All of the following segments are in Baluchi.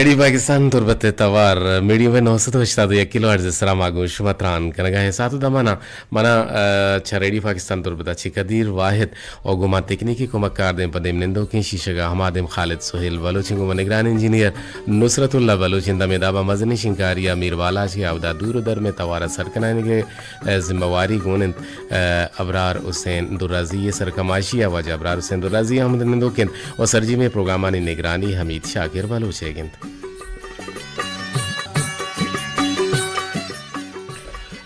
ریڈیو پاکستان تربت ءِ توار، میڈیم ویو نو سد ءُ ہشتاد ءُ یک کلو ہرٹز ءِ سرا ما گوں شما تران کنگا ایں۔ ساعت ءُ دمانا منا، آ، چہ ریڈیو پاکستان تربت ءَ چہ قدیر واحد ءُ گوں ما تکنیکی کمک کار دیم پہ دیم نندوکیں شیشگ ءَ ہما دیم خالد سہیل بلوچ ایں، گوں ما نگران انجینئر نصرت اللہ بلوچ ایں، دمے دابا مزنیں شنکاری ءَ میر بالاچ کہ اودا دور ءُ درمیں توار ءَ سر کنائینگ ءِ، آ، ذمہ واری گون انت۔ آ، ابرار حسین درازی ءِ سرکماشی ءَ واجہ ابرار حسین درازی ہم نندوک انت ءُ سرجمیں پروگرامانی نگرانی حمید شاکر بلوچ ئیگ انت۔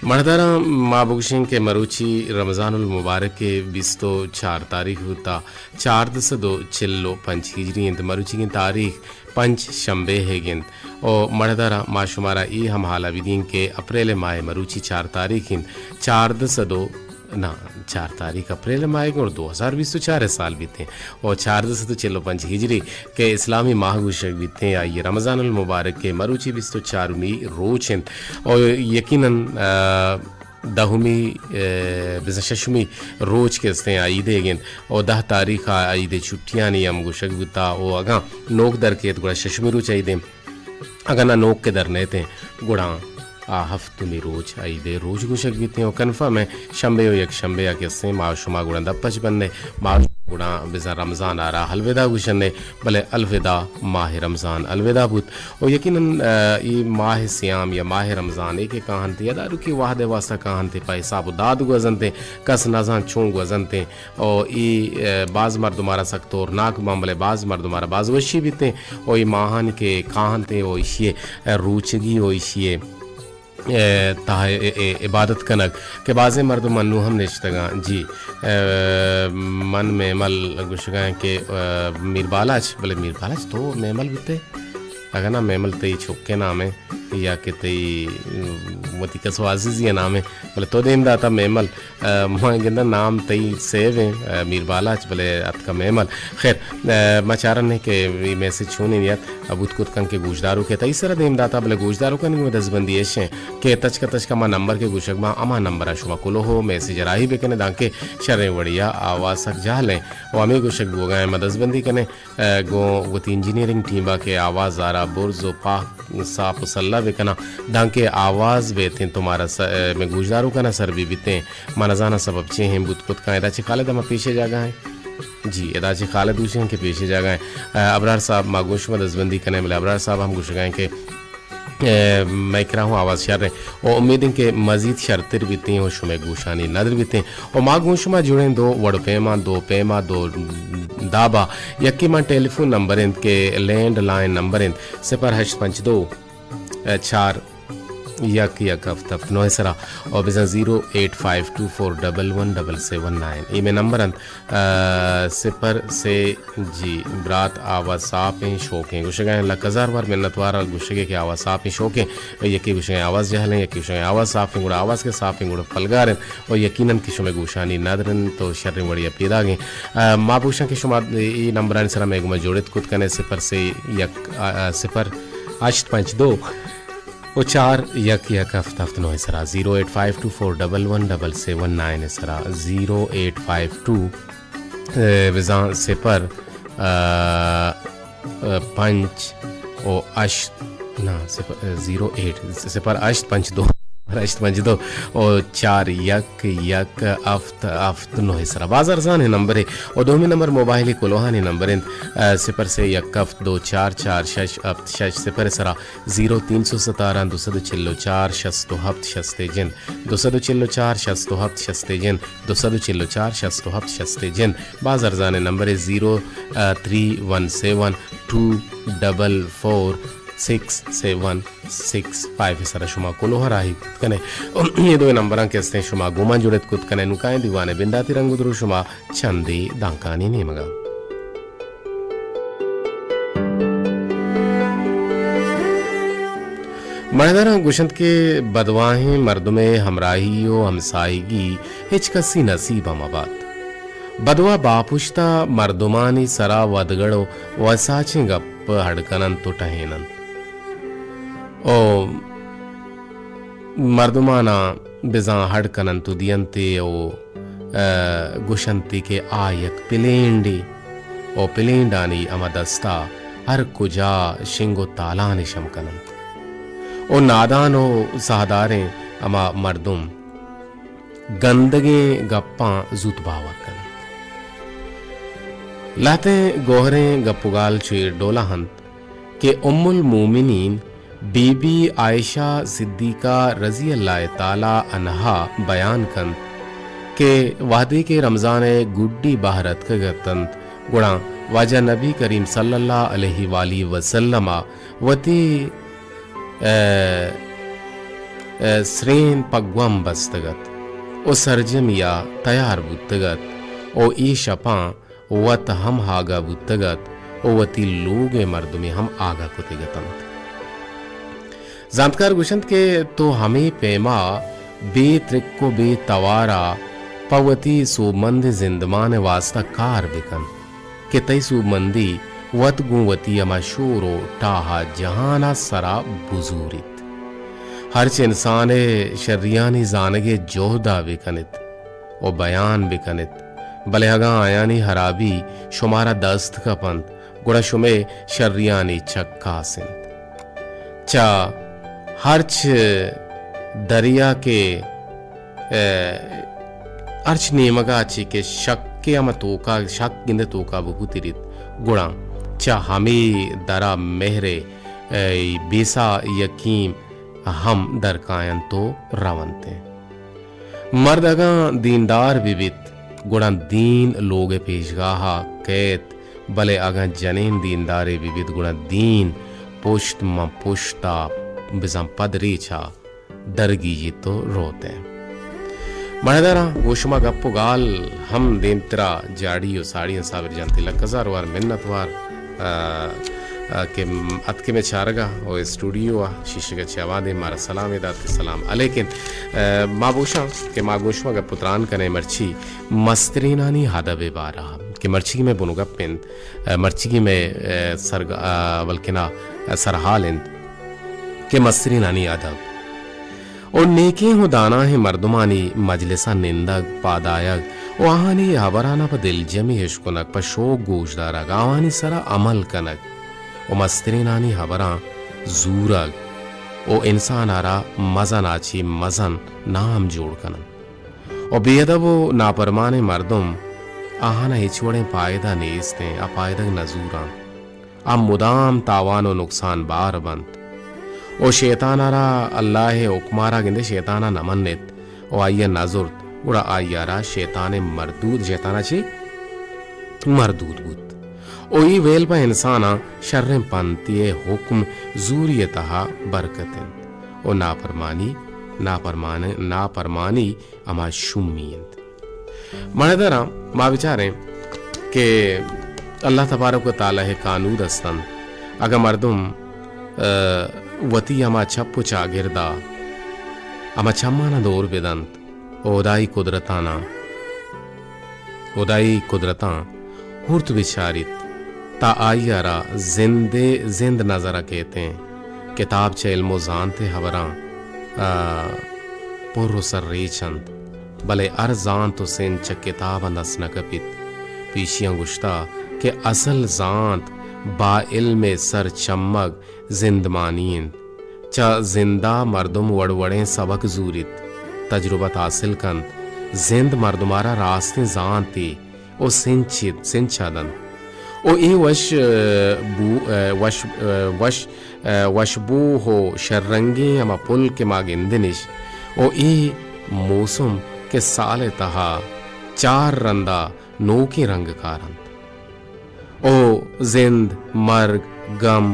مڑداراں ما بگوشیں کہ مروچی رمضان المبارک ءِ بیست ءُ چار تاریخ بوتا، چاردہ سد ءُ چل ءُ پنچ ہجری انت۔ مروچیگیں تاریخ پنچ شنبے ئیگ انت۔ ءُ مڑداراں ما شمارا اے ہم حالا بدیں کہ اپریل ءِ ماہ ءِ مروچی چار تاریخ انت، چاردہ سد ءُ نہ، چار تاریخ اپریل ءِ ماہ ءِ گڑا دو ہزار بیست ءُ چار ءِ سال بیتیں ءُ چاردہ سد ءُ چل ءُ پنچ ہجری کہ اسلامی ماہ گوشگ بیتیں، آئی رمضان المبارک کہ مروچی بیست ءُ چارمی روچ انت ءُ یقیناً، آ، دہمی، آ، بزاں ششمی روچ کہ استیں آئی دیگ انت ءُ دہ تاریخ ءَ آئی دے چھٹیانی ہم گوشگ بوتا ءُ اگاں نوک در کیت گڑا ششمی روچ آئی دیم اگاں نہ نوک کہ در نیتیں، گڑا آ ہفتمی روچ عید ءِ روچ گوشگ بیتیں ءُ کنفرم ءِ شنبے ءُ یک شنبے ءَ کہ استیں ما ءُ شما گڑا دپ پچ بننے، ما ءُ شما گڑا بزاں رمضان ءَ را الوداع گوشنے، بلے الوداع ماہ رمضان الوداع بوت ءُ یقیناً، آ، اے ماہ صیام یا ماہ رمضان ءِ کہ کاہنت یا داروکی وہد ءِ واسطہ کاہنت پہ حساب ءُ داد گوزنت، کس نزان چون گوزنت۔ ءُ اے، ءَ، باز مردم ءَ را سک تورناک باں، بلے باز مردم ءَ را باز وشی بیتیں۔ ءُ اے ماہانی کہ کاہنت ءُ ایشی ءِ روچگی ءُ ایشی ءِ، ءَ، تہا ءَ، ءَ، عبادت کنگ کہ بازیں مردم انو ہم نشتگاں۔ جی، ءَ، من میمل گوشگاں کہ، ءَ، میر بالاچ، بلے میر بالاچ تو میمل بیتے؟ اگاں نا میمل تئی چکے نام ءَ یا کہ تئی، م، وتی کس ءُ عزیزی ءِ نام ءَ، بلے تو دیم داتا میمل، ءَ، من گنداں نام تئی سیو ایں، ءَ، میر بالاچ، بلے اتکا میمل۔ خیر، ءَ، ما چارن کہ اے میسج چونیں نیت، ءَ، بوت کت کن کہ گوشداروکے تئی سرا دیم داتا، بلے گوشداروکانی گوں دزبندی ایش ایں کہ تچک تچک ما نمبر کہ گوشگ باں، ہما نمبر ءَ شما کلوہ ءُ میسج راہی بکنے، دانکہ شریں وڑیا آواز سک جہل ایں ءُ ہمے گوشگ بوگا ایں ما دزبندی کنے۔ ءَ، گوں وتی انجینئرنگ ٹیم ءَ کہ آواز ءَ را برز ءُ پاک، صاف ءُ سلہ بکناں، دانکہ آواز بیتیں تو مارا س-، ءَ، مئے گوشداروکاں ءَ سر بہ بیتیں۔ ما نزاناں سبب چے ایں بوت کت کن۔ ادا چہ خالد ہم پیشے جاگہ ایں۔ جی، ادا چہ خالد گوشیں کہ پیشے جاگہ ایں۔ ءَ، ابرار صاحب، ما گوں شما دزبندی کنیں، بلے ابرار صاحب ہم گوشگا ایں کہ ءَ، مئے کرا ہوں آواز شر ایں ءُ امید ایں کہ مزید شرتر بیتیں ءُ شمئے گوشانی ندر بیتیں ءُ ما گوں شما جڑیں دو وڑ پیما، دو پیما، دو دابا۔ یکے ما ٹیلیفون نمبر انت کہ لینڈ لائن نمبر انت، صفر ہشت پنچ دو، ءَ، چار یک یک ہفت ہفت نو ءِ سرا ءُ بزاں zero eight five two four double one double seven nine. اے مئے نمبر انت۔ ءَ، صفر سے، جی، برات آواز صاف ایں، شوک ایں۔ گوشگا ایں لک ہزار بار منتوار، گوشگے کہ آواز صاف ایں، شوک ایں۔ یکے گوشگا ایں آواز جہل ایں، یکے گوشگا ایں آواز صاف ایں، گڑا آواز کہ صاف ایں، گڑا پلگار ایں۔ ءُ یقیناً کہ شمئے گوشانی ندر انت ءُ شریں وڑیا پیداگ ایں۔ ءَ، ما بوشاں کہ شما اے نمبرانی سرا مئے گوما جوڑت کت کنے، صفر سے یک، ءَ، ءَ، صفر ہشت پنچ دو ءُ چار یک یک ہفت ہفت نو ءِ سرا، zero eight five two four double one double seven nine ءِ سرا، زیرو ایٹ فائیو ٹو، ءَ، بزاں صفر، ءَ، ءَ، پنچ ءُ ہشت، نہ، صفر، ءَ، زیرو ایٹ، صفر ہشت پنچ دو، ہشت پنچ دو ءُ چار یک یک ہفت ہفت نو ءِ سرا۔ باز ارزانیں نمبرے۔ ءُ دومی نمبر موبائل کلوہانی نمبر انت، ءَ، صفر سے یک ہفت دو چار چار شش ہفت شش صفر ءِ سرا۔ زیرو تین سو ستارہ دو سد چل و چار شست و ہفت شست ءِ جند، دو سد چل و چار شست و ہفت شست ءِ جند، دو سد چل و چار شست و ہفت شست ءِ جند۔ باز ارزانیں نمبرے، zero three one seven two double four six seven six five ءِ سرا شما کلوہ راہی کت کنے۔ اے دوئیں نمبراں کہ استیں شما گوما جڑت کت کنے۔ نوں کائیں دیوانے بنداتی رنگ و درو شما چندے دانکانی نیمگا۔ مڑداراں گوشنت کہ بدواہیں مردمے ہمراہی و ہمساہگی ہچ کسی نصیبا مبات۔ بدوا باپشتا مردمانی سرا ودگڑ و وساچیں گپ ہڈ کننت و ٹہیننت۔ او مردمانا بزاں ہڈ کننت و دینتے و، ء، گوشنتے کہ آ یک پلینڈے و پلینڈانی ہما دستا ہر کجا شنگ و تالان اش ہم کن انت و نادان و ساہداریں ہما مردم گندگیں گپاں زوت باور کن انت۔ لہتیں گوہریں گپ و گال چو اے ڈولا انت کہ ام المومنین بی بی عائشہ صدیقہ رضی اللہ تعالی عنہا بیان کنت کہ وہدے کہ رمضان ء گڈی بہر اتکگ اتنت، گڑا واجہ نبی کریم صلی اللہ علیہ وآلہ وسلم ء وتی، ء، ء سرین پہ گوم بستگ ات و سرجمی ء تیار بوتگ ات و اے شپاں وت ہم آگاہ بوتگ ات و وتی لوگ ء مردمے ہم آگاہ کتگ اتنت۔ زانتکار گوشنت کہ تو ہمے پیما بے ترک و بے توارا پہ وتی سوبمندیں زندمان ء واستا کار بکن کہ تئی سوبمندی وت گوں وتی ہما شور و ٹاہا جہانا سرا بزوریت۔ ہرچ انسان ء شریانی زانگ ء جہدا بکنت و بیان بکنت، بلے اگاں آیانی ہرابی شمارا دست کپنت، گڑا شمئے شریانی چکاس انت۔ چہ ہرچ دریا کہ، ء، ہرچ نیمگا چی کہ شک ہم توکا، شک گندے توکا ببوتریت، گڑا چہ ہمے درا مہر ء، ء، بیسا یکیم ہم درکاینت و رونت۔ مرد اگاں دیندار بہ بیت، گڑا دین لوگ ء پیشگاہ ء کئیت، بلے اگاں جنین دیندارے بہ بیت، گڑا دین پشت ماں پشت ء بزاں پد ریچ ء درگیجیت و روت ء۔ مڑداراں گوں شما گپ و گال ہم دیمترا جاڑی و ساڑی انت۔ صابر جان، تئی لک ہزار وار منت وار۔ ء، ء، کہ م-، اتکے مئے چارگ ء و اسٹوڈیو ء شیشگ ء چہ اوادیں مارا سلامے دات کہ سلام علیکم۔ ء، ما بوشاں کہ ما گوں شما گپ و تران کنیں مرچی مسترینانی ادب ء بارہ ء کہ مرچیگی مئے بنگپ انت، ء، مرچیگی مئے، ء، سرگ-، ء، بلکنا، ء، سرحال انت کہ مسترینانی ادب۔ و نیکیں و داناہیں مردمانی مجلساں نندگ، پاد آیگ و آہانی ہبراناں پہ دلجمی اشکنگ، پہ شوق گوش دارگ، آوانی سرا عمل کنگ و مسترینانی ہبراں زورگ و انسان ء را مزن ء چہ مزن نام جوڑ کن انت و بے ادب و ناپرمانیں مردم، آہانا ہچ وڑیں پائدہ نیست انت، آ پائدگ نہ زوراں۔ آ مدام تاوان و نقصان بار بنت۔ و شیطان ء را اللہ ء حکم ء را گندے شیطان ء نہ منت و آئی ء نہ زرت، گڑا آئی ء را شیطان ء مردود، شیطان ء چی؟ مردود بوت۔ و اے ویل پہ انسان ء شریں پنتی ء حکم زوری ء تہا برکت انت و ناپرمانی، ناپرمان-، ناپرمانی ہما شومی انت۔ مڑداراں ما بچاریں کہ اللہ تبارک و تعالی ء کانود است انت۔ اگاں مردم، ء، وتی ہما چپ و چاگرد ء ہما چماناں دور بدنت و ہدائی قدرتاناں، ہدائی قدرتاں ہورت بچاریت، تا آئی ء را زندے زند نظر ء کیت انت۔ کتاب چہ علم و زانت ء ہبراں، ء، پر و سر ریچ انت، بلے ہر زانت و سند چہ کتاب ء دست نہ کپیت۔ پیشیاں گوشتہ کہ اصل زانت با علم ء سر چمگ زندمانی انت۔ چہ زند ء مردم وڑ وڑیں سبق زوریت، تجربت حاصل کنت۔ زند مردم ء را راستیں زانتے و سنچ، سنچا دنت۔ و اے وش، ء، بو-، ء، وش، ء، وش، ء، وشبوہ و شررنگیں ہما پل کہ ما گندنش و اے موسم کہ سال ء تہا چار رندا نوکیں رنگ کارنت۔ او زند، مرگ، گم،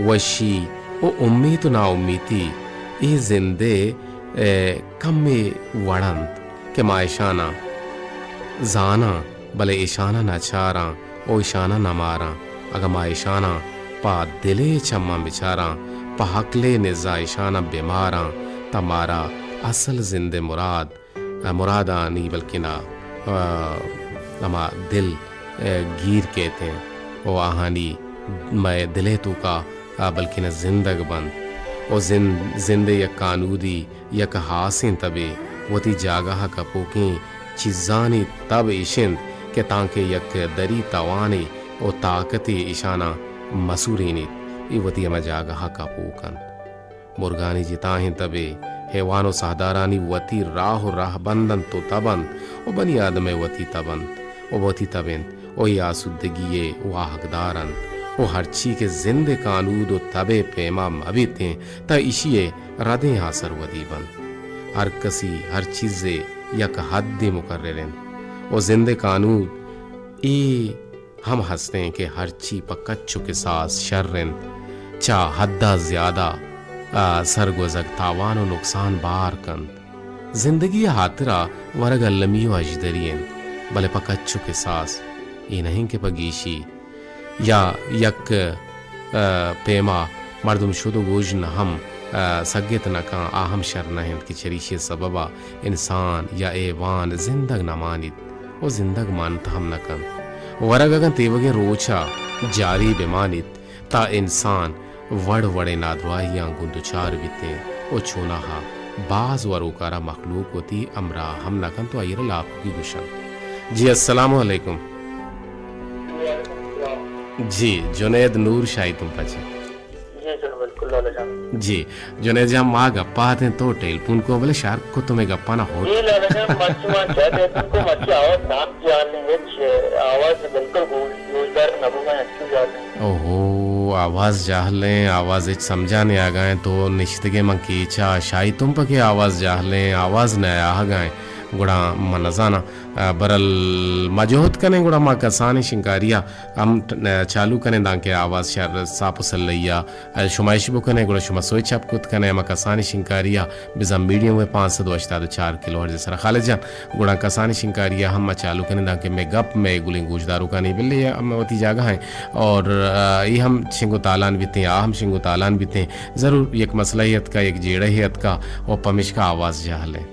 وشی و امیت و ناامیتی، اے زندے، ء، کمے وڑ انت کہ ما اشاناں زاناں، بلے اشاناں نہ چاراں و اشاناں نہ ماراں۔ اگاں ما اشاناں پہ دلے چماں بچاراں، پہ عقلے نزا اشاناں بماراں، تہ مارا اصل زندے مراد ء مرادانی بلکنا، ء، ہما دل، ء، گیر کیت انت و آہانی مئے دل ء توکا، ء، بلکنا زندگ بنت و زند، زند ء یک کانودی، یک ہاسیں تبے وتی جاگہ ء کپوکیں چیزانی تب ایش انت کہ تانکہ یک دری توانے و طاقتے ایشاناں مسورینیت، اے وتی ہما جاگہ ء کپوک انت۔ مرگانی جتاہیں تبے، حیوان و ساہدارانی وتی راہ و رہبند انت و تب انت و بنی آدم ء وتی تب انت و وتی تب انت و اے آسودگی ء واہگدار انت و ہرچی کہ زند ء کانود و تب ء پیما مہ بیتیں، تہ ایشی ء ردیں آسر ودی بنت۔ ہر کسی ہر چیزے یک حدے مقرر انت و زند ء کانود اے ہم ہستیں کہ ہرچی پہ کچ و کساس شر انت، چہ حد ء زیادہ، آ، سرگوزگ تاوان و نقصان بار کنت۔ زندگی ء ہاترا ورگ المی و ہژدری انت، بلے پہ کچ و کساس اے نہ انت کہ پہ گیشی یا یک، آ، پیما مردم شد و گوژن ہم، آ، سگت نہ کن، آ ہم شر نہ انت کہ چریشی ء سبب ء انسان یا حیوان زندگ نہ مانیت و زندگ منت ہم نہ کنت۔ ورگ اگاں تیوگیں روچ ء جاری بہ مانیت، تہ انسان وڑ وڑیں نادراہیاں گوں دچار بیت انت و چوناہا باز وروکارا مخلوق وتی ہمراہ ہم نہ کنت و آئیرا لاپکی گوشنت۔ جی، السلام علیکم۔ جی، جنید نور شاہی تمپ ء چہ۔ جی سر، بالکل لالا جان۔ جی، جنید جان، ما گپا اتیں تو ٹیلیفون کو، بلے شر کو تمہیں گپا نہ ہوت۔ جی لالا جان، مرچی ما چہ ٹیلیفون کو، مرچی آواز نام جان نہیں، ہچ آواز بالکل گوش، گوشدار نہ بوگا، اچھی جان نہیں۔ اوہو، آواز جاہلیں، آواز ہچ سمجھا نہیں آگا ہیں، تو نشتگے من کیچا، شاہی تمپ کہ آواز جاہلیں، آواز نہ آہگا ہیں، گڑا من نزانا۔ آ، برل ما جہد کنیں، گڑا ما کسانیں شنکاریا ہم ٹ-، چالو کنیں، دانکہ آواز شر صاف و سلیا، آ، شما اش بکنیں، گڑا شما سوئچ اپ کت کنیں، ہما کسانیں شنکاریا بزاں میڈیم ویو پانچ سد و ہشتاد و چار کلو ہرٹز سرا خالد جان، گڑا کسانیں شنکاریا ہم ما چالو کنیں، دانکہ مئے گپ مئے گلیں گوشداروکانی بلے ہم وتی جاگہ ہیں اور، آ، اے ہم شنگ و تالان بیتیں، آ ہم شنگ و تالان بیتیں، ضرور یک مسئلہ ہی اتکا، یک جیڑہ ہی اتکا، و پمیشکا آواز جہلیں۔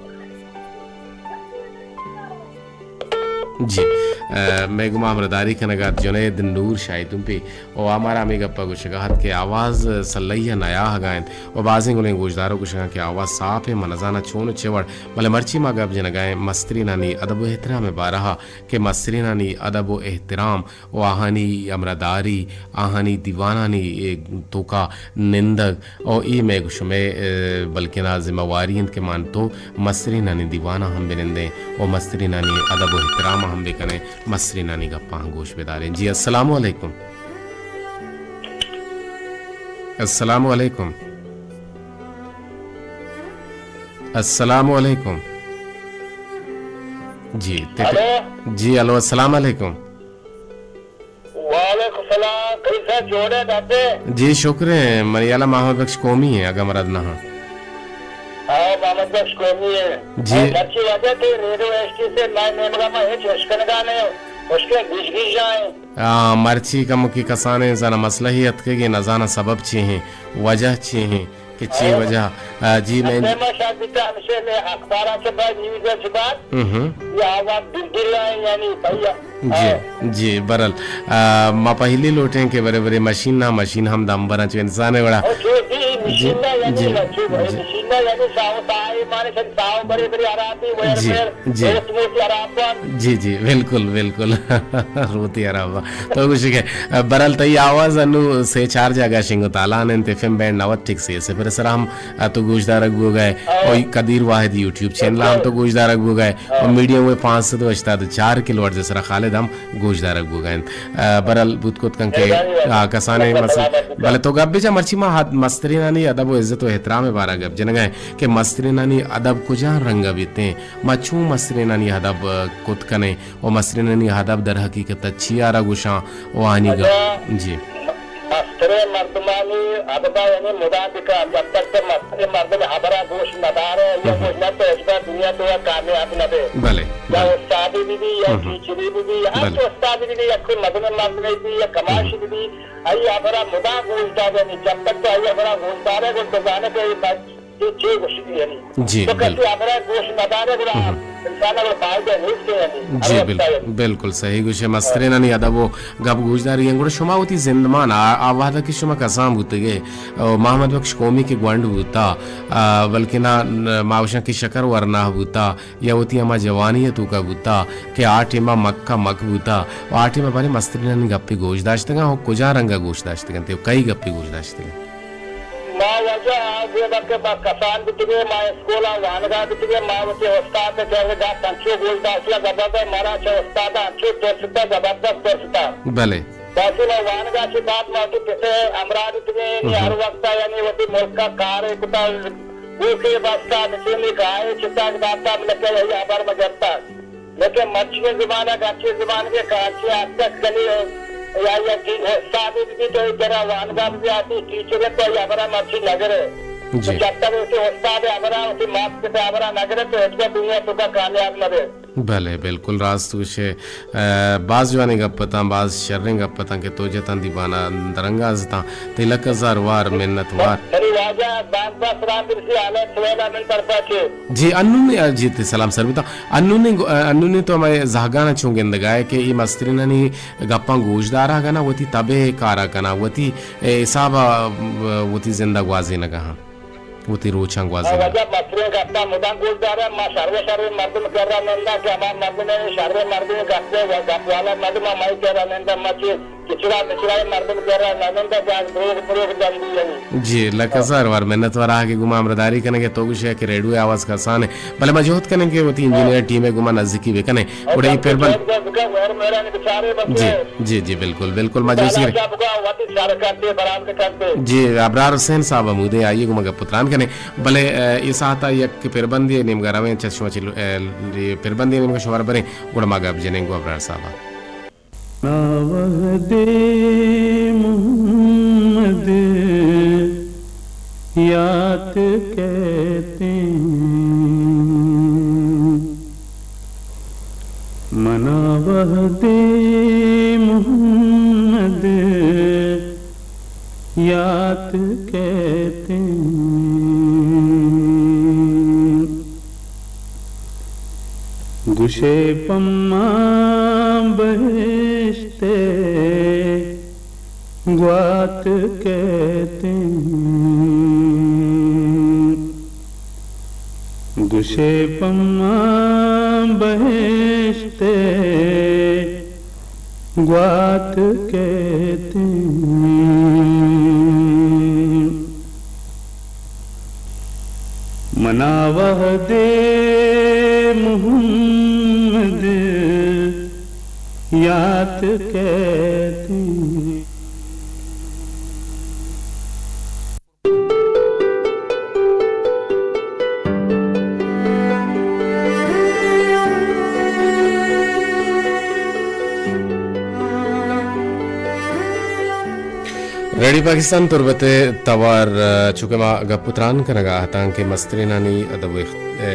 جی، آ، مئے گوما ہمراہداری کنگا ات جنید نور شاہی تمپی و آ مارا ہمے گپا گوشگا ات کہ آواز سلہی ء نیاہگا انت و بازیں گلیں گوشدارو گوشگا کہ آواز صاف ء، من نزاناں چون و چہ وڑ، بلے مرچی ما گپ جنگا ایں مسترینانی ادب و احترام ء بارہا کہ مسترینانی ادب و احترام و آہانی ہمراہداری، آہانی دیوانانی، اے، توکا نندگ و اے مئے گو شمئے، اے، بلکنا ذمہ واری انت کہ من تو مسترینانی دیوانا ہم بنندیں و مسترینانی ادب و احترام ہم بکنیں، مسترینانی گپاں گوش بداریں۔ جی، السلام علیکم۔ السلام علیکم۔ السلام علیکم۔ جی، تے-، ہلو۔ جی، ہلو، السلام علیکم۔ وعلیکم السلام، کیسے جوڑے دادے؟ جی، شکر ہے، منی یلا محمد بخش قومی ہیں، اگاں مراد نہ ہاں۔ ہاں، محمد بخش قومی ہیں۔ جی۔ ہاں، مرچی وجہ تھی ریڈیو ایس ٹی سے میں نیمگا میں ہچ اشکنگا نہیں ہوں، اشکے گیش گیش جائیں۔ آ، مرچی کمکی کسانیں زاناں مسئلہ ہی اتکگی، نزاناں سبب چی ہیں، وجہ چی ہیں کہ چی وجہ، آ، جی، میں دیما شاید بیتا ہمشے میں اخبارات سے بعد، نیوز سے بعد، ہم۔ یہ آواز بلبل ہیں، یعنی بھیا۔ جی، جی، برل۔ آ، ما پہلی لوٹیں کہ برے برے مشین نہ، مشین ہم دم برا چو انسان ہے بڑا۔ او، جی، جی، جی، مشین نہ، یعنی جی، جی۔ مشین نہ، یعنی ساو، ساو، مانے سن ساو برے برے آرام بھی، ویر جی۔ ویر۔ جی۔ دوست موتی آرام بات۔ جی، جی، بالکل، بالکل۔ روتی آرام بات۔ تو گوشی کہ، برحال تئی آواز انو سے چار جاگہ شنگ و تالان انت، ایف ایم بینڈ نود ٹک سے سفر سرا ہم تو گوشدارگ بوگئے، او۔ اور قدیر واحد یوٹیوب چینل ہم تو گوشدارگ بوگئے، او۔ اور میڈیم ویو پانچ سد و ہشتاد و چار کلو ہرٹز سرا خالد ہم گوشدارگ بوگئے انت۔ برحال بوت کت کن کہ، آ، کسانے مس-، بلے تو گپ بجا مرچی ما حد مسترینانی ادب و عزت و احترام بارا گپ جنگئے کہ مسترینانی ادب کجا رنگ بیتیں۔ ما چون مسترینانی ادب، آ، کت کنیں و مسترینانی ادب در حقیقت چی آرا گوشاں و آنی گپ؟ اچھا، جی۔ م-، مستریں مردمانی ادبا یعنی مدام بکن، جب تک کہ مستریں مردم حبرا گوش ندارے یا گوش نہ تو اس بار دنیا تو کامیاب نہ بے۔ بلے، یا بلے۔ استادی بی بی یا ہم۔ ٹیچری بی بی، ہر بلے۔ تو استادی بی بی، یا کوئی مزن مردمے بی یا کماشی بی بی، آئی حبرا مدام گوش دارے، جب تک تو آئی حبرا گوش دارے، گوش تو زانے کہ یہ بات چی، چی گوشگی یعنی۔ جی، تو کسی بلکل۔ ہمرا گوش ندارے گڑا ہم۔ انسان ء گڑا فائدہ نیست یعنی۔ جی، بل-، بالکل صحیح گوشے۔ مسترینانی ادب و گپ گوشداری انت۔ گڑا شما وتی زندمان آ، آ وہدا کہ شما کسان بوتگے، او محمد بخش قومی کہ گونڈ بوتا، آ، بلکنا، ما گوشاں کہ شکر ورنا بوتا، یا وتی ہما جوانی ء توکا بوتا کہ آ ٹیما مک ء مک بوتا و آ ٹیما بارے مسترینانی گپے گوش داشتگاں و کجا رنگا گوش داشتگنت و کئی گپے گوش داشتگنت؟ ما واجہ آ زیبا کہ ما کسان بیتگیں، ما اسکولا وانگا بیتگیں، ما وتی استاد ء چرگا انچو گوش داشتگاں، زبردست مارا چہ استاد ء انچو ترستا، زبردست ترستا۔ بلے۔ بلکہ ما وانگا چہ بعد ما وتی پت ء ہمراہ بیتگیں، یعنی ہر وقتا یعنی وتی ملکا کارے کتا، گوکے بستا، نشینی گاہے چتاک داتا، بلکہ وہی ہبر ما گپتا۔ لیکن مرچی زمانگ، انچیں زمانگے کہ انچیں اتک کنی، یا، یا کہ استاد بھی تو ایک جگہ وانگا بھی آتی، ٹیچر تو یا ہبرا مرچی نگرے۔ جی۔ تو جب تک اسے استاد ہبرا، اسے ماسٹر ہبرا نگرے تو ہچ دنیا توکا کامیاب نہ بے۔ بلے، بالکل راست گوشے۔ ء، باز جوانیں گپ اتاں، باز شریں گپ اتاں کہ تو جتاں دیوان ء درنگاز اتاں۔ تئی لک ہزار وار منت وار۔ منی واجہ باز باز سلام برسی، حالت سویل ء من طرفا چے۔ جی، انون، جی، تئی سلام سر بوتاں۔ انون، انون تو ہمے زہگان ء چون گندگائے کہ اے مسترینانی گپاں گوشدار ء کناں، وتی تب ء کار ء کناں، وتی، ء، حساب ء، وتی زند ء گوازینگ ء آں۔ وتی روچاں گوازینگ۔ واجہ مستریں گپاں مدام گوش داریں، ما شر و شریں مردم کرا ننداں کہ ہما مردم شریں مردم گپے و گپ والا مردم ہمائی کرا ننداں، ما چی کچرا مچرا مردم کرا ننداں کہ آ دروگ مروگ دندی یعنی۔ جی، لک ہزار وار منت وار آ کہ گوں ما ہمراہداری کنگ ء تو گوشے کہ ریڈیو ء آواز کسان ء، بلے ما جہد کنیں کہ وتی انجینئر ٹیم ء گوں ما نزیکی بکنے۔ گڑا اے پربند۔ جی، جی، بالکل، بالکل، ما جوست کریں۔ جی، ابرار حسین صاحب ہمودے، آئی ء گوں ما گپ و تران کنیں۔ بلے، ء، اے ساعت ء یک پربندے نیمگا رویں، چہ شما چہ، ء، پربندے نیمگا شمارا بریں، گڑا ما گپ جنیں گوں ابرار صاحب ء۔ نا وہدے محمد یات کیت ایں، منا وہدے محمد یات کیت ایں۔ گوشے پما بہشت ء گوات کیت ایں۔ گوشے پما بہشت ء گوات کیت ایں۔ منا وہدے محمد یات کیت ایں۔ ریڈیو پاکستان تربت ء توار، ء، چونکہ ما گپ و تران کنگا اتاں کہ مسترینانی ادب و اخ-، ء،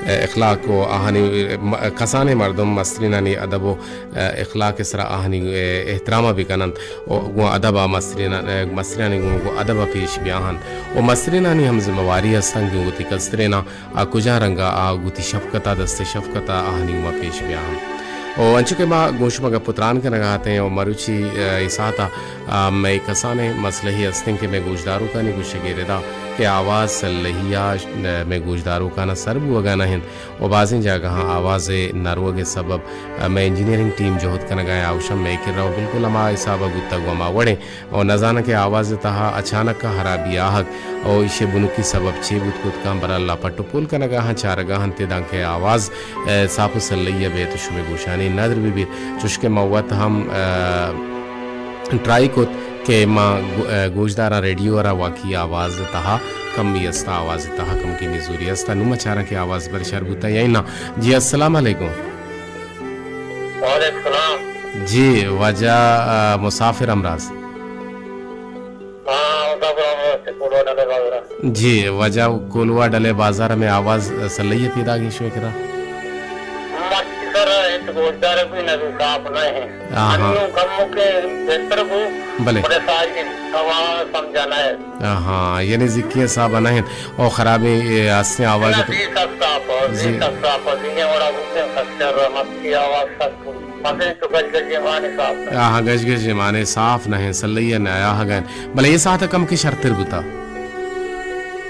ء، اخلاق و آہانی، ء، م-، کسانیں مردم مسترینانی ادب و، ء، اخلاق ء سرا آہانی، ء، احترام ء بکن انت و گوں ادب ء مسترینان-، ء، مسترینانی گوں، گوں ادب ء پیش بیاہنت و مسترینانی ہم ذمہ واری ہستاں کہ وتی کستریناں آ کجا رنگا آ گوں وتی شفقت ء دست شفقت ء آہانی گوما پیش بیا انت۔ و انچو کہ ما گوں شما گپ و تران کنگا اتیں و مروچی، ء، اے ساعت ء، ء، مئے کسانیں مسلہے استیں کہ مئے گوشداروکانی گوشگ ء ردا کہ آواز سلہی ء، ء، مئے گوشداروکان ء سر بوگا نہ انت و بازیں جاگہاں آواز ء نہ روگ ء سبب، ء، مئے انجینئرنگ ٹیم جہد کنگا ء آوشاں مئے کرا و بالکل ہما حساب ء بوتگ و ہما وڑیں و نزاناں کہ آواز ء تہا اچانک ء ہرابی آہگ و ایشی ء بنکی سبب چے بوت کت کن، بہرحال ء پٹ و پول کنگا ہاں چارگا انت دانکہ آواز، ء، ساپ و سلہی ء بیت و شمئے گوشانی ندر بہ بیت۔ چوشکہ ما وت ہم، ء، ٹرائی کت کہ ما گو-، ء، گوشداراں ریڈیو ء را واقعی آواز ء تہا کمی است، آواز ء تہا کمکی نزوری است۔ نوں ما چاراں کہ آواز بر شر بوتا یا نہ۔ جی، السلام علیکم۔ وعلیکم السلام۔ جی، واجہ، ء، مسافر ہمراز۔ ہاں، مسافر ہمراز، کولوا ڈلے بازار۔ جی، واجہ کولوا ڈلے بازار میں آواز سلئی پیدا گی شوئے کرا؟ مرچی سر انت گوشدارگ بھی نبی صاف نہ انت۔ آہاں۔ انوں کموکے بہتر بو، بلے۔ بلے ساری سوال سمجھا نہ انت۔ آہاں، یعنی زکی صاف نہ انت۔ او خرابیں، اے، ہستیں آواز نہ، تو۔ زی سک صاف ہو، زی۔ زی سک صاف ہو، زی وڑا بوتے ہیں، سک شر، مکی آواز سک۔ مزے تو گج گج مانے صاف نہ انت۔ آہاں، گج گج مانے صاف نہ انت، سلئی نہ آہگن۔ بلے اے ساعت کم کے شرتر بوتا۔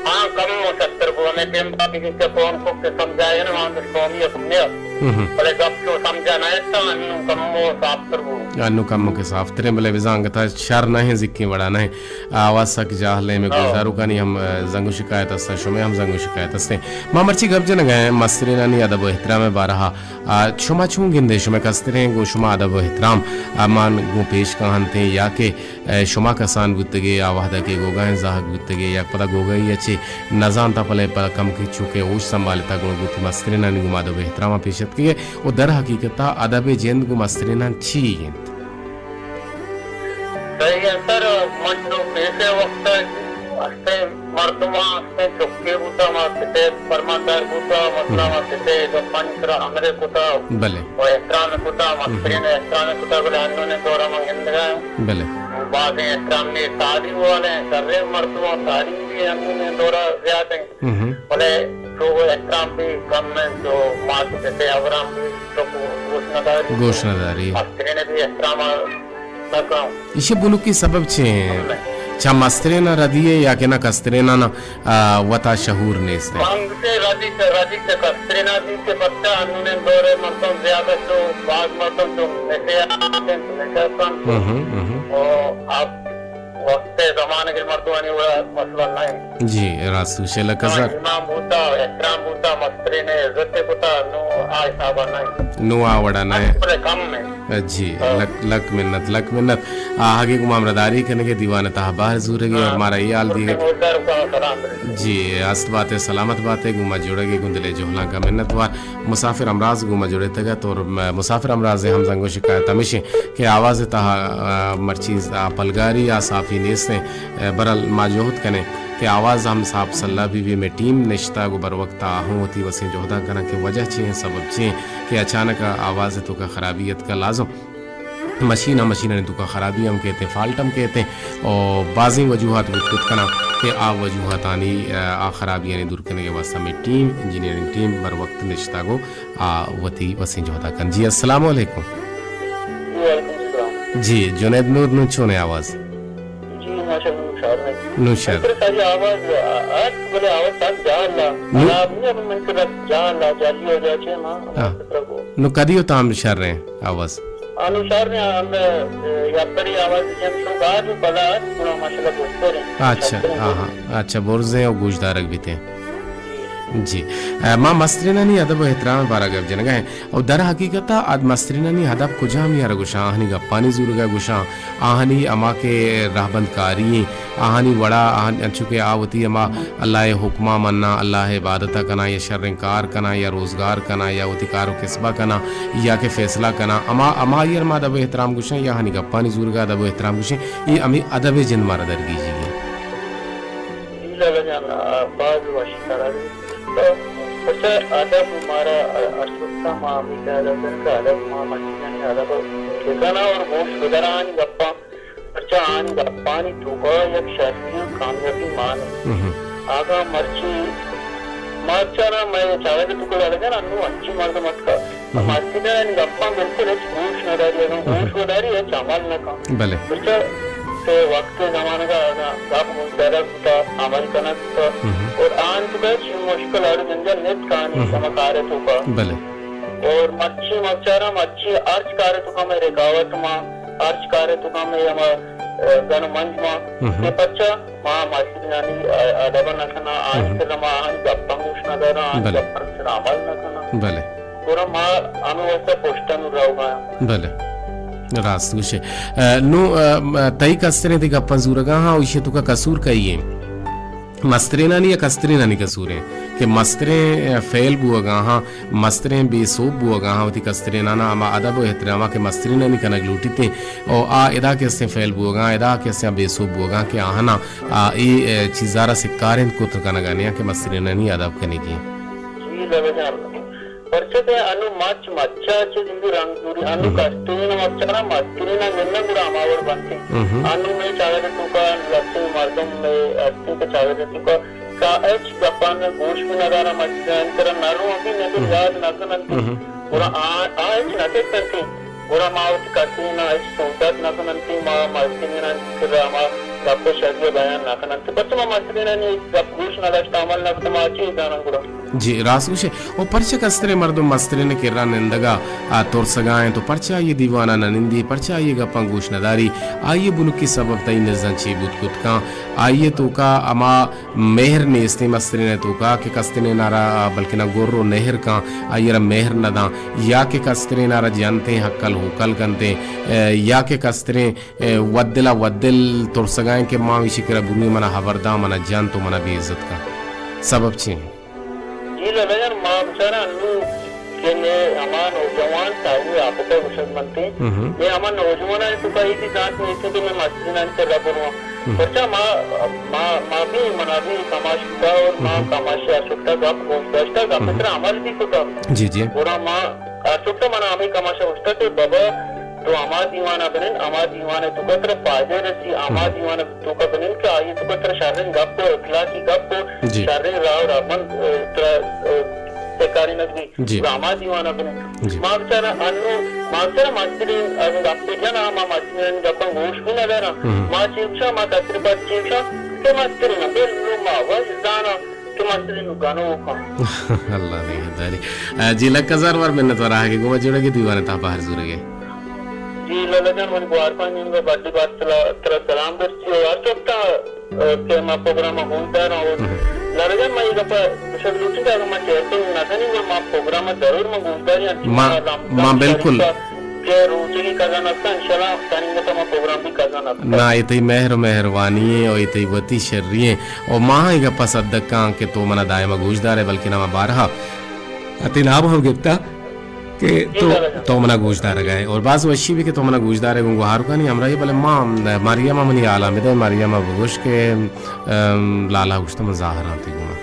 ہاں، کم و شرتر بو، ہمیں ٹیم باقی کہ فون کو کہ سمجھائے نا، وہاں سے قومی اپنے۔ ہم۔ بلے گپ چو سمجھا نہ اتاں، انوں کم و صاف تر بو۔ انوں کم کے صاف تریں، بلے بزاں انگتا شر نہ انت، زکی وڑا نہ انت۔ آواز سک جاہلیں، میں ہاں۔ گوشداروکانی ہم، آ، زنگ و شکایت است، شمے ہم زنگ و شکایت است۔ ما مرچی گپ جنگ ء مسترینانی ادب و احترام ء بارہا، آ، شما چون گندے، شمے کستریں گوں شما ادب و احترام، آ، مان گوں پیش کاہنتیں یا کہ، آ، شما کسان بوتگے، آ وہدا کہ گوگائیں زاہگ بوتگے یا پدا گوگائی ء چے نزانتا پلے پدا کم کہ چوکے ہوش سنبھالتا گڑا گوں وتی مسترینانی گوں ادب و احترام پیش اتکگے و در حقیقت ادب جند گوں مسترینان چی انت؟ صحیح ہے سر، من جو پیسے وقت ہستے مردم ہستے چکے بوتا، ما کتے فرماندار بوتا، مثلا ہم۔ ما کتے گپانی سرا امرے کتا، بلے۔ و احترام کتا، ہم۔ مسترین احترام کتا، بلے انوں نے دورا من گندگا۔ بلے۔ بعض احترام نے تعلیم والے ہیں، سر مردم تعلیم بھی انوں نے دورا زیادہ ہیں۔ ہم۔ بلے تو احترام بھی کم ہے، جو مات پتے ابرام بھی تو گوش نہ داری۔ گوش نہ داری۔ مسترین بھی احترام نہ کن۔ ایشی بنکی سبب چے ہیں؟ چا مسترین ردی ہے یا کہ نہ کسترین نہ، آ، وتا شعور نیست ہے؟ منگ سے ردی سے، ردی سے کسترین دی کہ بچہ انون دور مردم زیادہ تو بعض مردم تو نشے آتے ہیں، نشے کن۔ ہم، ہم، ہم۔ اور آپ وقت زمانگ مردمانی وڑا مسئلہ نہ انت۔ جی، راست گوشے لکہ سر۔ امام بوتا، احترام بوتا، مسترین عزت کتا، نو آ حسابا نہ انت۔ نو آ وڑا نہ انت۔ بلے کم ہے۔ جی، ہاں۔ لک، لک منت، لک منت۔ آہگے گوں مامرداری کنگے دیوان تہا بہر زورگے اور ہاں۔ مارا یہ حال دیگے۔ سلام۔ جی، است باتے، سلامت باتے، گوں ما جڑگے گوں دلے جہلانکا منت وار۔ مسافر امراض گوں ما جڑتگ ات اور م-، مسافر امراض ہم زنگ و شکایت ہمیش انت کہ آواز تہا، آ، مرچی آ پلگاری آ صافی نیست انت۔ آ، برحال ما جہد کنیں کہ آواز ہم صاف سلا بی بی۔ مئے ٹیم نشتگ و بر وقت آ ہوں وتی وسیں جہداں کناں کہ وجہ چی انت، سبب چی انت کہ اچانک آ آواز توکا خرابی اتکا۔ لازم مشین ہم، مشینانی توکا خرابی ہم کیت، فالٹ ہم کیت، اور بازیں وجوہات بوت کت کناں کہ آ وجوہاتانی، آ، آ خرابیانی دور کنگے واسطہ مئے ٹیم، انجینئرنگ ٹیم بر وقت نشتگ و آ وتی وسیں جہدا کن۔ جی، السلام علیکم۔ وعلیکم السلام۔ جی، جنید نور، نوں چون انت آواز؟ جی، ماشاءاللہ، نوں شر انت۔ نوں شر۔ ساری آواز آت، بلے آواز سک جہل ء۔ نوں؟ خراب نہیں، اب من کر جہل ء، جعلی ہو جاتے ہیں، ہاں۔ نوں کدی و تام شر انت آواز؟ آ، نوں شر انت، ہم، اے، یاتری آواز ہم شو گاج و پدا آت، گڑا ماشاءاللہ گوشتر انت۔ اچھا، شر انت۔ آہا، اچھا، برزیں و گوشدارگ بیتیں۔ جی۔ اے، ما مسترینانی ادب و احترام بارہ گپ جنگا ہیں۔ او در حقیقت ء اد مسترینانی ادب کجام یار گوشاں، آہانی گپانی زورگا گوشاں، آہانی ہما کہ رہبند کاری ایں، آہانی وڑا، آہن-، انچو کہ آ وتی ہما اللہ ء حکماں مناں، اللہ ء عبادت ء کناں یا شریں کار کناں یا روزگار کناں یا وتی کار و کسبہ کناں یا کہ فیصلہ کناں، ہما، ہما یار ما ادب و احترام گوشاں یا آہانی گپانی زورگا ادب و احترام گوشیں، اے ہمیں ادب ء جند مارا درگیجی ایں۔ جی لالا جان، آ، باز وشی سرا۔ پرچا ادب مارا ہر وقت ما ہمے خیال ء کنیں کہ ادب ما مچینانی ادب بزاناں اور گوش بدراں آنی گپاں، پرچا آنی گپانی توکا یک شریں کامیابی مان انت۔ اگاں مرچی، مرچا نا مئے چاگرد توکا لگا نا، انو انچی مردم اتکا۔ مسترینانی گپاں بالکل ہچ گوش نہ داری، اگاں گوش و داری ہچ عمل نہ کن۔ بلے۔ پرچا کہ وقت زمانگ ء اگاں گپ گوشدارگ بوتا، عمل کنگ بوتا، اور آن توکا ہچ مشکل اڑ جنجال نیت کانی ہما کار ء توکا۔ بلے۔ اور مرچی مچاراں مرچی ہرچ کار ء توکا مئے رکاوٹ ما، ہرچ کار ء توکا مئے ہما، اے، گن منج ما، کہ پرچا ما مسترینانی ادب نہ کناں، آنی سرا ما آنی گپاں گوش نہ داراں، آنی گپاں سرا عمل نہ کناں۔ بلے۔ گڑا ما ہمے واسطہ پشتا نوں روگا آں۔ بلے۔ راست گوشے۔ اے، نوں، اے، تئی کستریں تئی گپاں زورگا ہاں، ایشی توکا قصور کئی ایں؟ مسترینانی یا کسترینانی قصور ایں کہ مستریں، اے، فیل بوگا ہاں، مستریں بے سوب بوگا ہاں، وتی کسترینانا ہما ادب و احتراما کہ مسترینانی کنگ لوٹیت ایں، او آ ادا کہ استیں فیل بوگا، ادا کہ استیں بے سوب بوگا کہ آہنا آ، اے، اے، چیزارا سکارینت کت کنگا نیاں کہ مسترینانی ادب کنگی۔ جی، لگا جان۔ پرچہ انو مچ، مچا چہ زندگی رنگ دوری، انو ہم۔ کسترین ء مچانا مسترین ء گندن گڑا ہما وڑ بنت۔ ہم۔ انو مئے چاگرد ء توکا لہتیں مردم مئے ہستیں کہ چاگرد ء توکا کہ ہچ گپان گوش بھی ندارا، مسترین کرا نہ رو، ہم بھی نہ ہم۔ یاد نہ کننت۔ ہم۔ گڑا آ، آ ہچ نہ کت انت۔ گڑا ما وتی کسترین ء ہچ سوچ دات نہ کننت، ما مسترین ء کرا ہما گپ ء شری ء بیان نہ کننت۔ پرچہ ما مسترین ء گپ گوش نہ داشت، عمل نہ کت، ما چے زاناں گڑا؟ جی، راست گوشے۔ او پرچہ کستریں مردم مسترین ء کرا نندگا آ ترسگا انت، تو پرچہ آئی ء دیوانا نہ نندی، پرچہ آئی ء گپاں گوش نہ داری؟ آئی ء بنکی سبب تئی نزاں چی بوت کت کن؟ آئی ء توکا ہما مہر نیستیں مسترین ء توکا کہ کسترین ء را بلکنا گر و نہر کن، آئی ء را مہر نہ داں، یا کہ کسترین ء را جنتیں ہکل ہوکل کنتیں، ء، یا کہ کسترین ء، ودل ء ودل ترسگائیں کہ ما ایشی کرا برویں، منا ہبر داں، منا جنت و منا بے عزت کن۔ سبب چی انت؟ جی لالا جان، ما بچاراں انو کہ مئے ہما نوجوان ساہی آپتا گوشگ بنتیں، ہم۔ مئے ہما نوجوانانی توکا اے بھی زانت نیستیں کہ مئے مسترینانی کرا برواں۔ ہم۔ پرچا ما، ما، ما بھی، منا بھی کماش کتا اور ما ہم۔ کماش اشکتا گپ گوش داشتا، گپ ہم۔ ترا عمل بھی کتا۔ جی، جی۔ گڑا ما اشکتا منا ہمیں کماشا گوشتا کہ بابا تو ہما دیوانا بنن، ہما دیوانا توکا ترا فائدہ رسی، ہما ہم۔ دیوانا توکا بنن کہ آئی توکا ترا شریں گپ و اخلاقی گپ و جی۔ شریں راہ و رہبند، ء، ترا، ء، سکارینگ بی۔ جی۔ ہما دیوانا بنن۔ جی۔ ما بچارا انو، ما بچارا مسترین، اگہ گپے جنا، ما مسترین گپاں گوش بھی نہ دارا۔ ہم۔ ما چی گوشاں، ما کسر پد چی گوشاں کہ مسترین، بلو ما وش زانا کہ مسترین گنوکاں۔ اللہ نگہداری۔ ء، جی، لک ہزار وار منت وار آہگے گوما جوڑگے دیوان تہا بہر زورگے۔ جی لالا جان، منی گوارکانی نیمگا بڈی بات سلا-، ترا سلام برسی و ہر چوکتا، ء، کہ ما پروگرام ء گوش داراں و ہم۔ لالا جان، ما اے گپ ء گوشگ لوٹیں کہ اگاں ما چیئرمین نہ کنیں گڑا ما پروگرام ء ضرور ما گوش داریاں۔ ما، ما لم-، ما لم بالکل۔ شریف ء کہ روچگی کزان است، انشاءاللہ تنیگت ما پروگرام بھی کزان است۔ نا، اے تئی مہر و مہروانی ایں و اے تئی وتی شری ایں و ما اے گپ ء صدقاں کہ تو منا دائم ء گوش دارے، بلکن ہما بارہا اتیں نام ہم گپتا۔ کہ تو، تو منا گوش دارگ ء ئے اور باز وشی بھی کہ تو منا گوش دارے گوں گوہاروکانی ہمراہی، بلے ما مریم ء منی حالاں بدئے، مریم ء بگوش کہ، ام، لالا گوشت من زاہراں تئی گوما۔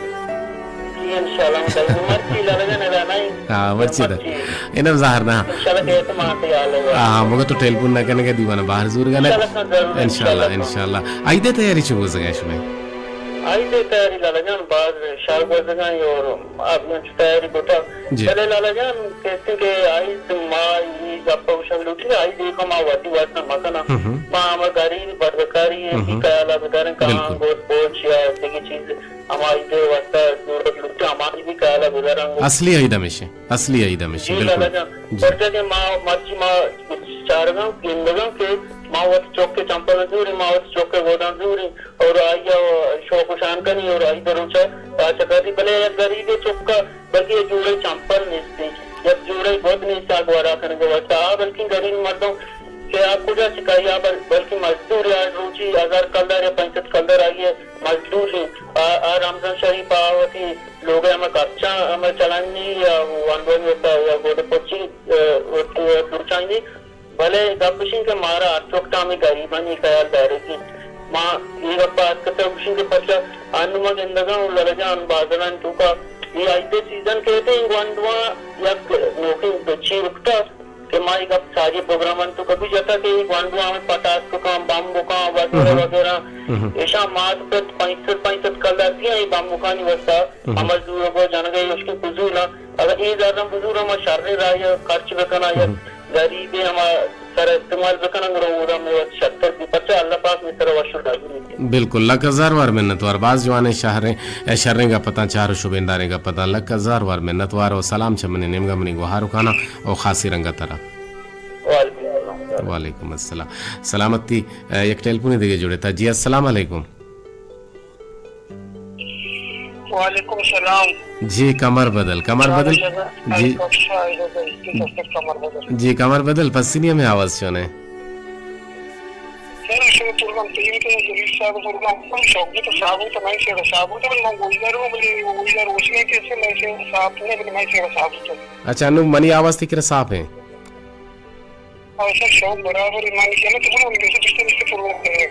جی، انشاءاللہ، من تئی گوما مرچی لالا جان ادا نہ ایں۔ ہاں، مرچی دا۔ مرچی۔ اینم زاہر نہ۔ انشاءاللہ کہ تو ما تئی حال ہوا۔ ہاں، مگہ تو ٹیلیفون نہ کنگے دیوانہ باہر زور گنے۔ انشاءاللہ ضرور، انشاءاللہ، انشاءاللہ۔ انشاءاللہ۔ عید ء تیاری چو گوزگ ء شمئے؟ عید ء تیاری لالا جان باز شر گوزگ ء اور ابھی انچو تیاری کتا۔ جی۔ بلے لالا جان، کہتے کہ عید ما یہ گپ گوشگ لوٹی، عید ایک ما وتی واسطہ مکناں۔ ہم ہم۔ ما ہما غریب بدبکاری ہم ہم۔ بھی خیال ء بداریں، کہاں بالکل۔ گوت پوچ یا دگہ چیز ہما عید واسطہ ضرورت لوٹی، ہماری بھی خیال ء بداریں۔ اصلی عید ہمیشہ، اصلی عید ہمیشہ، جی بالکل۔ لالا جان، جی۔ پرچہ کہ ما مرچی ما چارگاں، گندگاں کہ ما وت چوک کے چمپل زوری، ما وت چوک کے گوداں زوری۔ اور آئی ء شوق و شان کنی اور آئی ء روچ ء پاچ کاری، بلے یک غریبے چک ء بلکہ یک جوڑے چمپل نیست، یک جوڑے گد نیست آ گورا کنگ ء واسطہ۔ آ بلکیں غریب مردم کہ آ کجا چکائی، آ بل-، بلکیں مزدور یا روچی ہزار کلدار یا پنچ سد کلدار آئی ء مزدور ایں۔ آ، آ رمضان شریف آ وتی لوگ ء ہمے خرچاں ہمے چلانی یا وانڈوانی واسطہ یا گوڈ پچی، ء، وتی لوچانی بلے گپ اش انت کہ مارا ہر وقت ہمے غریبانی خیال دارگی انت۔ ما اے گپ ء اتکتگ گوشیں کہ پرچا انو ما گندگاں و لرگاں بازارانی توکا اے عید ء سیزن کیت، اے گونڈواں یک نوکیں چیر کتگ کہ ما اے گپ ساری پروگرامانی توکا بھی جتا کہ اے گونڈواں ہمے پٹاس بکاں، بم بکاں وغیرہ ہم۔ وغیرہ۔ ہم۔ ایشاں مات پت پنچ سد، پنچ سد کلدار دیاں اے بم بکانی واسطہ ہم۔ عمل زورگ و جنگ ء اشکیں فضول ء۔ اگر اے زراں بزور ہما شریں راہی ء خرچ بکناں یا ہم۔ غریبیں ہما سر استعمال بکناں، گڑا اودا مئے وت شرتر بی، پرچا اللہ پاک مئے سر وش و راضی بیت۔ بالکل، لک ہزار وار منتوار، باز جوانیں شہریں، اے شریں گپ اتاں، چار و شبینداریں گپ اتاں، لک ہزار وار منتوار و سلام چہ منی نیمگا منی گوہاروکاناں و خاصی رنگا ترا۔ وعلیکم السلام۔ وعلیکم السلام۔ سلامتی، اے، یک ٹیلیفونے دگہ جوڑتا۔ جی، السلام علیکم۔ وعلیکم السلام۔ جی، کمر بدل، کمر بدل۔ جی۔ کمر بدل، پسنی ہمیں آواز چونے۔ سر، شما پروگرام تیار کرو، جلیل صاحب پروگرام کم شوق تو صاحب تو میں سے صاحب تو من گوشدار ہوں، بلے گوشدار اس میں کیسے میں سے صاحب تو میں سے صاحب تو۔ اچھا، نو منی آواز تئی کرا صاف ہیں؟ آ، سر، شوق برابر ہے، مان کے چلو، تو بولو، ان کے سے پوچھتے، مجھ سے پروگرام کرنے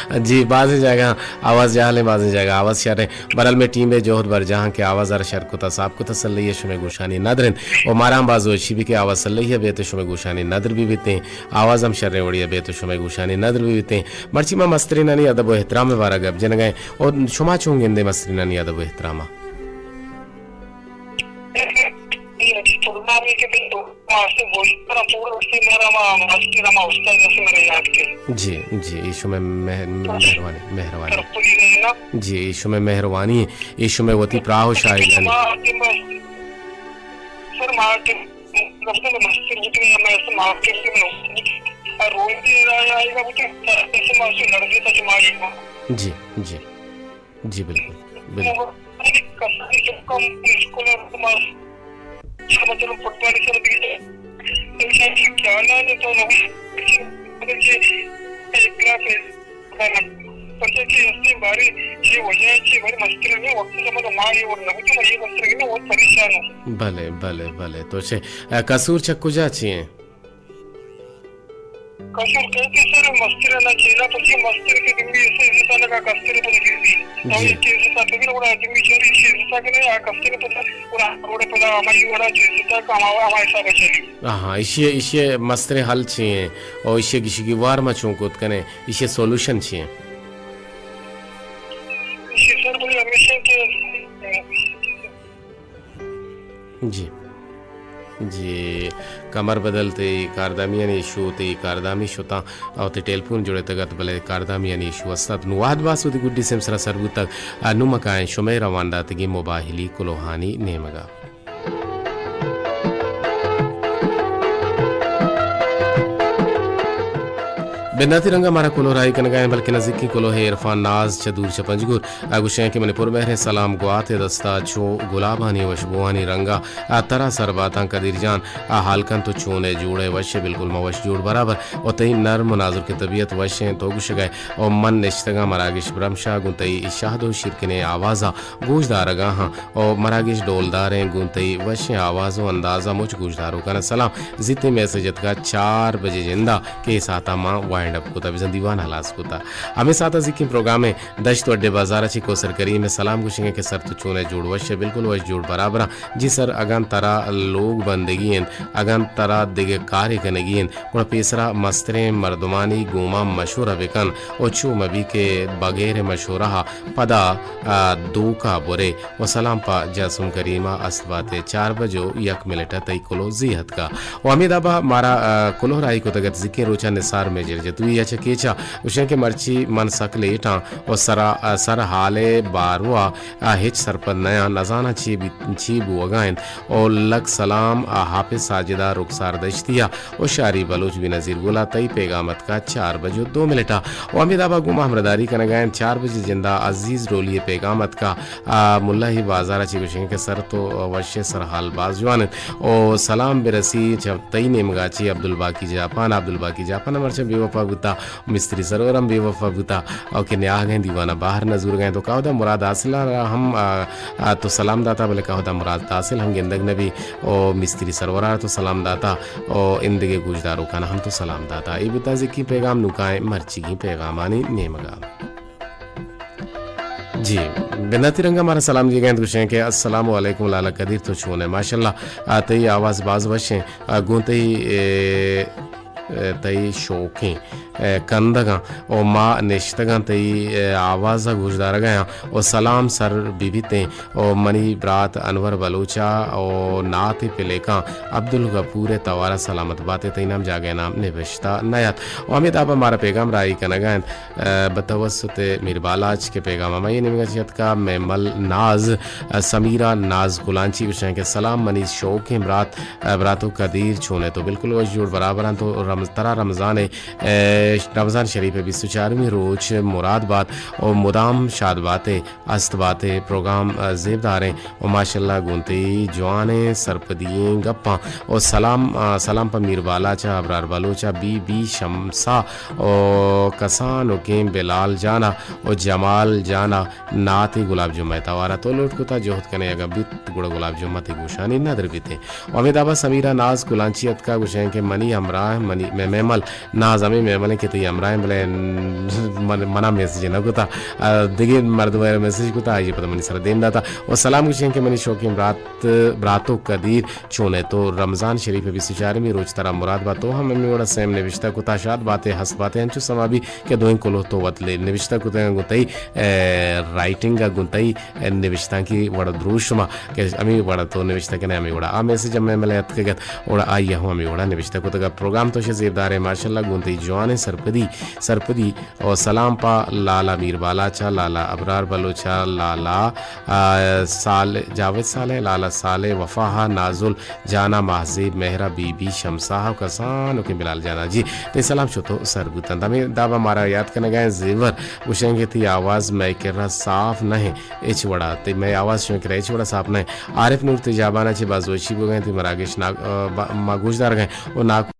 کا۔ جی، بازیں جاگہ آواز جہل ہیں، بازیں جاگہ آواز شر ہیں۔ بہرحال، میں ٹیم بے جہد برجاہ ہیں کہ آواز ہر شر کتا، صاف کتا، سلئی ہے، شمے گوشانی ندر ہیں۔ اور مارا ہم باز وشی بھی کہ آواز سلئی ہے، بے تو شمے گوشانی ندر بھی بیتے ہیں۔ آواز ہم شر وڑی ہے، بے تو شمے گوشانی ندر بھی بیتے ہیں۔ مرچی ما مسترینانی ادب و احترام بارا گپ جنگا ہیں۔ اور شما چون گندے مسترینانی ادب و احترام؟ پروگرام ہے کہ ماسٹر گوشتر پورا وقتی میرا ما ماسٹر ہما استاد جیسے میرا یاد کے۔ جی، جی، ایشو میں مہ-، مہربانی، مہربانی۔ ترپولی رہے نا۔ جی، ایشو میں مہربانی، ایشو میں وتی پراہ و شاہی جانی۔ ما آتے بس، سر، ما آتے رفتے میں ماسٹر بوتے ہیں، میں ایسے ماسٹر سے میں اور روز بھی آیا آئے گا بوتے، ایسے ماسٹر لڑکے تھا جماعت میں۔ جی، جی۔ جی، بالکل، بالکل۔ کسانی چکم اسکول اور ماس-، مطلب، فٹبال سر بھی ہے۔ تو شاید کیا نہ ہے تو نہ بھی ایک کلاس ہے۔ پرچہ کہ اس کے بارے یہ وجہ ہے کہ بڑے مستر میں وقت سمجھ ماں یہ اور نہ تو یہ مستر میں وہ پریشان ہوں۔ بلے، بلے، بلے۔ تو چے، اے، قصور چہ کجا چی ہیں؟ کسر کہتے سر مستر نہ چینا، پرچہ مستر کے دن بھی ایسے عزت لگا، کستر پر لگی تھی۔ تو جی۔ یہ کہ عزت آتے بھی لوڑا، دن بھی چوری کی عزت کے نہیں، آ کستر پر لوڑا، روڑے پر ہماری وڑا چیز عزت کا ہمارا، ہمارے ساتھ چلی۔ ہاں، ہاں، ایشی، ایشی مستر حل چی ہیں، اور ایشی کسی کی وار ما چون کوت کنے، ایشی سولوشن چی ہیں؟ ایشی سر بولے ہمیشہ کہ جی۔ جی، کمر بدل تئی کاردامیانی ایشو، تئی کاردامی شتاں، او تئی ٹیلیفون جوڑتگ ات، بلے کاردامیانی ایشو است ات۔ نوں وہد باز وتی گڈی سیم سرا سر بوتگ۔ آ، نوں ما کائیں شمئے روان داتگیں موباہلی کلوہانی نیمگا۔ بنداتی رنگا مارا کلوہ راہی کنگا ایں، بلکہ نزیکیں کلوہے عرفان ناز چہ دور چہ پنجگور۔ آ گوشیں کہ منی پرمہریں سلام گوات ءِ دستا چو گلابانی وشبوانی رنگا۔ آ ترا سر باتاں قدیر جان، آ حال کن تو چون ئے، جوڑ ئے، وش ئے؟ بالکل ما وش جوڑ برابر۔ و تئی نرم و نازرکیں طبیعت وش ایں، تو گوشگ ئے۔ و من نشتگاں مراگش برمشا گوں تئی شہد و شیرکنیں آوازا گوش دارگا ہاں۔ و مراگش ڈولداریں گوں تئی وشیں آواز و اندازا مچ گوشداروکانا سلام۔ زیتیں میسج اتکا چار بجے جندا کہ اے ساعتا ما وائنڈ اپ کتا، بزاں دیوان ہلاس کتا۔ ہمے ساعتا زیکیں پروگرامیں دشت و اڈے بازار ءَ چہ کوسر کریم ءِ سلام گوشگ ءَ کہ سر تو چون ئے، جوڑ وش ئے؟ بالکل وش جوڑ برابراں۔ جی سر، اگاں ترا لوگ بندگی انت، اگاں ترا دگہ کارے کنگی انت، گڑا پیسرا مستریں مردمانی گوما مشورہ بکن و چو مبی کہ بغیر مشورہ ءَ پدا، آ، دوکا برے۔ و سلام پہ جاسم کریما، است باتے۔ چار بج و یک منٹ ءَ تئی کلوہ زی اتکا۔ و ہمے دابا مارا، آ، کلوہ راہی کتگ ات زیکیں روچا نثار میجر جتوئی ءَ چہ کیچا گوشیں کہ مرچی من سک لیٹاں و سرا، آ، سر حال ءِ باروا، آ، ہچ سرپد نیاں، نزاناں چی بی-، چی بوگا انت۔ و لک سلام، آ، حافظ ساجدا، رخسار دشتیا و شاری بلوچ بی نذیر گلا، تئی پیغام اتکا چار بج و دو منٹا۔ و ہمے دابا گوں ما ہمراہداری کنگا انت۔ چار بجے جندا عزیز ڈولی ءِ پیغام اتکا، آ، ملاہی بازار ءَ چہ گوشیں کہ سر تو وش ئے، سرحال باز جوان انت۔ او سلام برسی چہ تئی نیمگا چہ عبدالباقی جاپان، عبدالباقی جاپان مرچاں بے وفا بوتا، مستری سرور ہم بے وفا بوتا، او کہ نیاہگیں دیوانا باہر نہ زورگا انت۔ تو کہودا مراد حاصل ءَ را ہم، آ، آ، تو سلام داتا، بلے کہودا مراد حاصل ہم گندگ نبی، او مستری سرور ءَ را تو سلام داتا، او اندگہ گوشداروکانا ہم تو سلام داتا۔ اے بوتا زکی پیغام۔ نوں کائیں مرچیگیں پیغامانی نیمگا۔ جی، بنداتی رنگا مارا سلام دیگ ءَ انت، گوشیں کہ السلام علیکم لالا قدیر، تو چون ئے؟ ماشاءاللہ، آ، تئی آواز باز وش ایں، آ، گوں تئی، اے، اے، تئی شوقیں، اے، کندگاں و ما نشتگاں تئی، اے، آواز ءَ گوشدارگ ءَ آں و سلام سر بہ بیتیں و منی برات انور بلوچ ءَ و نعت پلیکاں عبدالغفور ءِ توار ءَ سلامت بات ئے، تئی نام جاگہ ءِ نام نبشتہ نیات۔ و ہمے دابا مارا پیغام راہی کنگ ءَ انت۔ ءَ، بتوسط میر بالاچ کہ پیغام ہمائی نیمگا چہ اتکا، مے مل ناز، ءَ، سمیرا ناز کلانچی گوشاں کہ سلام منی شوقیں برات، ءَ، براتو قدیر چون ئے؟ تو بالکل وش جوڑ برابر انت۔ تو ترا رمضان ءِ، اے، رمضان شریف ءِ بیست ءُ چارمی روچ مراد بات ءُ مدام شاد بات ئے، است بات ئے، پروگرام، اے، زیبدار ایں ءُ ماشاءاللہ گوں تئی جوانیں سرپدی ئیں گپاں ءُ سلام، اے، سلام پہ میر بالاچ ءَ، ابرار بلوچ ءَ، بی بی شمسا ءُ کسانکیں بلال جان ءَ ءُ جمال جان ءَ۔ ناتے گلاب جمعہ ءِ توار ءَ تو لوٹ کتا، جہد کنے اگاں بیت گڑا گلاب جمعہ تئی گوشانی ندر بیتیں۔ ءُ ہمے دابا سمیرا ناز کلانچی اتکا، گوشیں کہ منی ہمراہ، منی مے-، میمل ناز ہمے میمل ایں کہ تئی ہمراہ ایں، بلے من، منا میسج نہ کتا، آ، دگہ مردم ءَ میسج کتا، آئی ءَ پدا منی سر ءَ دیم داتا۔ ءُ سلام گوشیں کہ منی شوکیں برات، براتو قدیر، چون ئے تو؟ رمضان شریف ءِ بیست ءُ چارمی روچ ترا مراد بات۔ تو ہم ہمے وڑا سیم نوشتہ کتا، شاد بات ئے، ہست بات ئے، انچو سما بی کہ دوئیں کلوہ تو وت لے نوشتہ کتگ گوں تئی، اے، رائٹنگ ءَ گوں تئی، اے، نوشتانکی وڑ ءُ دروشم ءَ کہ ہمے وڑ ءَ تو نوشتہ کنے، ہمے وڑ ءَ آ میسج ہمے ملے اتکگ ات، وڑ ءَ آئی ءَ ہم ہمے وڑ ءَ نوشتہ کتگ ات۔ پروگرام تو شہ زیبدار ئے، ماشاءاللہ گوں تئی جوانیں سرپدی، سرپدی ءُ سلام پہ لالا میر بالاچ ءَ، لالا ابرار بلوچ ءَ، لالا، آ، صالح، جاوید صالح، لالا صالح وفا ءَ، نازل جانا، ماہزیب مہرا، بی بی شمسا ءُ کسانکیں بلال جانا۔ جی، تئی سلام شت ءُ سر بوتنت۔ ہمے دابا مارا یات کنگا ایں زیور، گوشیں کہ تئی آواز مئے کرا صاف نہ ایں ہچ وڑا، تئی مئے آواز شمئے کرا ہچ وڑا صاف نہ ایں۔ عارف نور تئی جابانا چہ باز وشی بوگا ایں، تئی مراگش نا-، آ، با-، ما گوش دارگا ایں ءُ ناکو